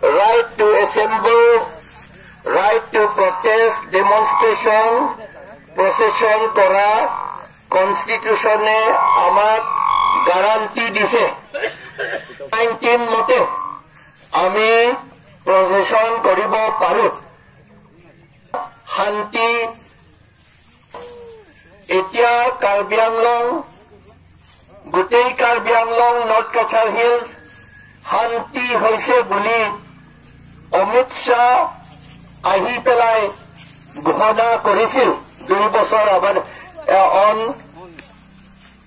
Right to assemble, right to protest, demonstration, procession কৰা কনষ্টিটিউশ্যনে আমাক গাৰাণ্টি দিছে। 19 মতে আমি প্ৰচেছন কৰিব পাৰো। শান্তি এতিয়া কাৰ্বি আংলং, গোটেই কাৰ্বি আংলং, নৰ্থ কাছাৰ হিলছ শান্তি হৈছে বুলি অমিত শ্বাহ আহি পেলাই ঘোষণা কৰিছিল 2 বছৰ আগত, অন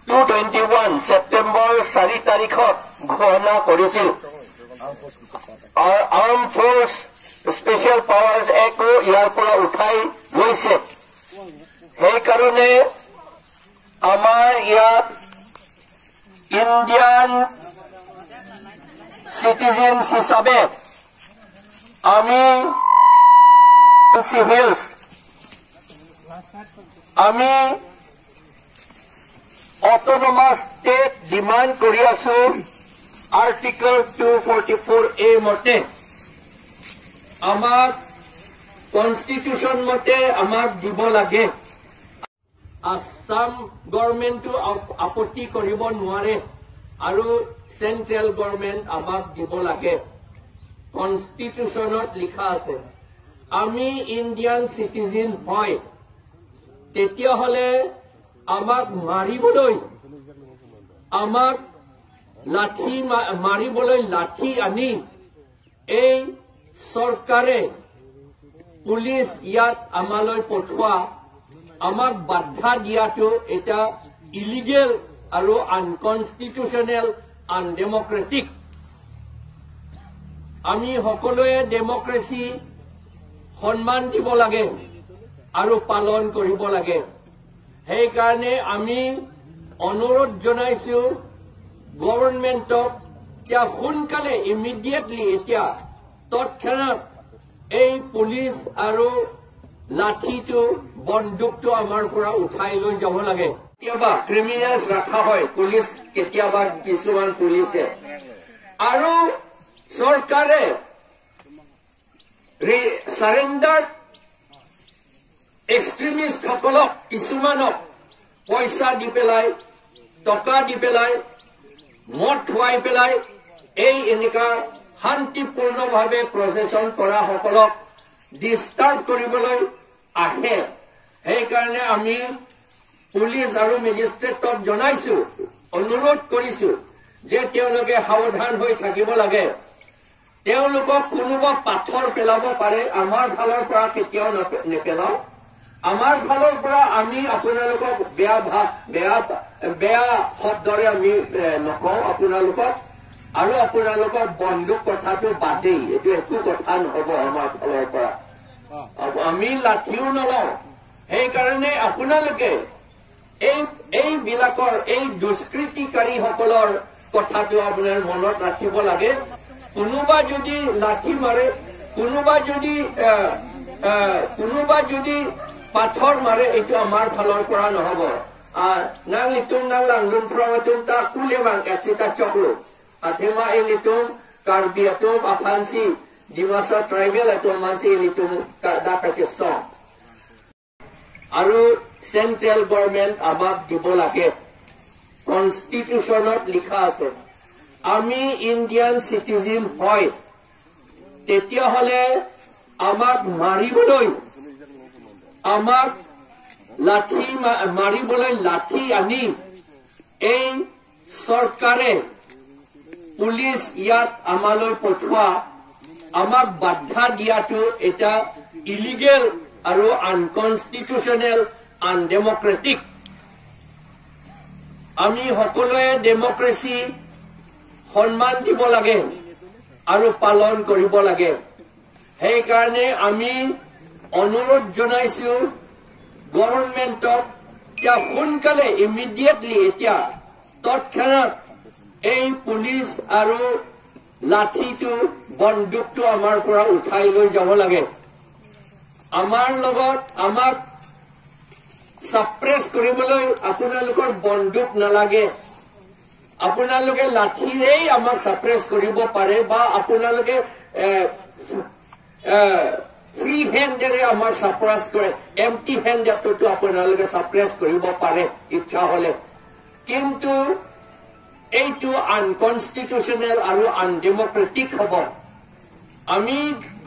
221 ছেপ্টেম্বৰ 4 তাৰিখত ঘোষণা কৰিছিল। আৰ্ম ফ'ৰ্চ স্পেচিয়েল পাৱাৰ্ছ এক্টো ইয়াৰ পৰা উঠাই লৈছে। সেইকাৰণে আমাৰ ইয়াত ইণ্ডিয়ান চিটিজেন হিচাপে আমি চিভিলছ আমি অট'নমাছ ষ্টেট ডিমাণ্ড কৰি আছো আৰ্টিকল 244 এ মতে। আমাক কনষ্টিটিউশ্যন মতে আমাক দিব লাগে। আছাম গভৰ্ণমেণ্টটো আপত্তি কৰিব নোৱাৰে আৰু চেন্ট্ৰেল গভৰ্ণমেণ্ট আমাক দিব লাগে। কনষ্টিটিউশ্যনত লিখা আছে। আমি ইণ্ডিয়ান চিটিজেন হয়, তেতিয়াহ'লে আমাক মাৰিবলৈ, আমাক লাঠি মাৰিবলৈ লাঠি আনি এই চৰকাৰে পুলিচ ইয়াত আমালৈ পঠোৱা, আমাক বাধা দিয়াটো এটা ইলিগেল আৰু আনকনষ্টিটিউচনেল, আনডেমক্ৰেটিক। আমি সকলোৱে ডেমক্ৰেচি সন্মান দিব লাগে আৰু পালন কৰিব লাগে। সেইকাৰণে আমি অনুৰোধ জনাইছো গভৰ্ণমেণ্টক, এতিয়া সোনকালে ইমিডিয়েটলি এতিয়া তৎক্ষণাত এই পুলিচ আৰু লাঠিটো, বন্দুকটো আমাৰ পৰা উঠাই লৈ যাব লাগে। কেতিয়াবা ক্ৰিমিনেলছ ৰখা হয় পুলিচ, কেতিয়াবা কিছুমান পুলিচে আৰু চৰকাৰে চাৰেণ্ডাৰ এক্সট্ৰিমিষ্টসকলক কিছুমানক পইচা দি পেলাই, টকা দি পেলাই, মদ খুৱাই পেলাই এই এনেকা শান্তিপূৰ্ণভাৱে প্ৰচেছন কৰাসকলক ডিষ্টাৰ্ব কৰিবলৈ আহে। সেইকাৰণে আমি পুলিচ আৰু মেজিষ্ট্ৰেটক জনাইছো, অনুৰোধ কৰিছো যে তেওঁলোকে সাৱধান হৈ থাকিব লাগে। তেওঁলোকক কোনোবা পাথৰ পেলাব পাৰে, আমাৰ ফালৰ পৰা কেতিয়াও নেপেলাওঁ। আমাৰ ফালৰ পৰা আমি আপোনালোকক বেয়া বেয়া বেয়া শব্দৰে আমি নকওঁ আপোনালোকক। আৰু আপোনালোকৰ বন্দুক কথাটো বাদেই, এইটো একো কথা নহ'ব আমাৰ ফালৰ পৰা, আমি লাঠিও নলওঁ। সেইকাৰণে আপোনালোকে এইবিলাকৰ এই দুষ্কৃতিকাৰীসকলৰ কথাটো আপোনাৰ মনত ৰাখিব লাগে। কোনোবা যদি লাঠি মাৰে, কোনোবা যদি পাথৰ মাৰে, এইটো আমাৰ ফালৰ পৰা নহ'ব। নাং লিটুং নাং লাংলুং থ্ৰং তা কুলেবাং এচিতা চকলো আথেমা এই লিটুং কাৰ্বি atom আফানচি ডিমাচা ট্ৰাইবেল atom মানচি এই লিটুং দা কাছে সং। আৰু চেন্ট্ৰেল গভৰ্ণমেণ্ট আমাক দিব লাগে, কনষ্টিটিউচনত লিখা আছে। আমি ইণ্ডিয়ান চিটিজেন হয়, তেতিয়াহ'লে আমাক মাৰিবলৈ, আমাক লাঠি মাৰিবলৈ লাঠি আনি এই চৰকাৰে পুলিচ ইয়াত আমালৈ পঠোৱা, আমাক বাধা দিয়াটো এটা ইলিগেল আৰু আনকনষ্টিটিউচনেল, আনডেমক্ৰেটিক। আমি সকলোৱে ডেমক্ৰেচি সন্মান দিব লাগে আৰু পালন কৰিব লাগে। সেইকাৰণে আমি অনুৰোধ জনাইছো গভৰ্ণমেণ্টক, এতিয়া সোনকালে ইমিডিয়েটলি এতিয়া তৎক্ষণাত এই পুলিচ আৰু লাঠিটো, বন্দুকটো আমাৰ পৰা উঠাই লৈ যাব লাগে। আমাৰ লগত আমাক ছাপ্ৰেছ কৰিবলৈ আপোনালোকৰ বন্দুক নালাগে, আপোনালোকে লাঠিৰেই আমাক ছাপ্ৰেছ কৰিব পাৰে বা আপোনালোকে ফ্ৰী হেণ্ডেৰে আমাক ছাপ্ৰেছ কৰে, এমটি হেণ্ডেতো আপোনালোকে ছাপ্ৰেছ কৰিব পাৰে ইচ্ছা হলে। কিন্তু এইটো আনকনষ্টিটিউচনেল আৰু আনডেমক্ৰেটিক হ'ব। আমি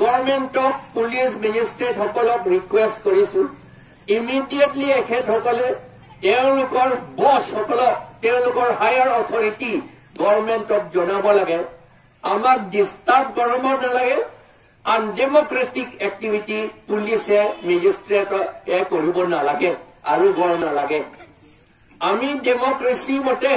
গভৰ্ণমেণ্টক, পুলিচ মেজিষ্ট্ৰেটসকলক ৰিকুৱেষ্ট কৰিছো, ইমিডিয়েটলি এখেতসকলে তেওঁলোকৰ বছসকলক, তেওঁলোকৰ হায়াৰ অথৰিটি গভৰ্ণমেণ্টক জনাব লাগে। আমাক ডিষ্টাৰ্ব কৰিব নালাগে, আনডেমক্ৰেটিক এক্টিভিটি পুলিচে, মেজিষ্ট্ৰেটে কৰিব নালাগে আৰু গড় নালাগে। আমি ডেমক্ৰেচি মতে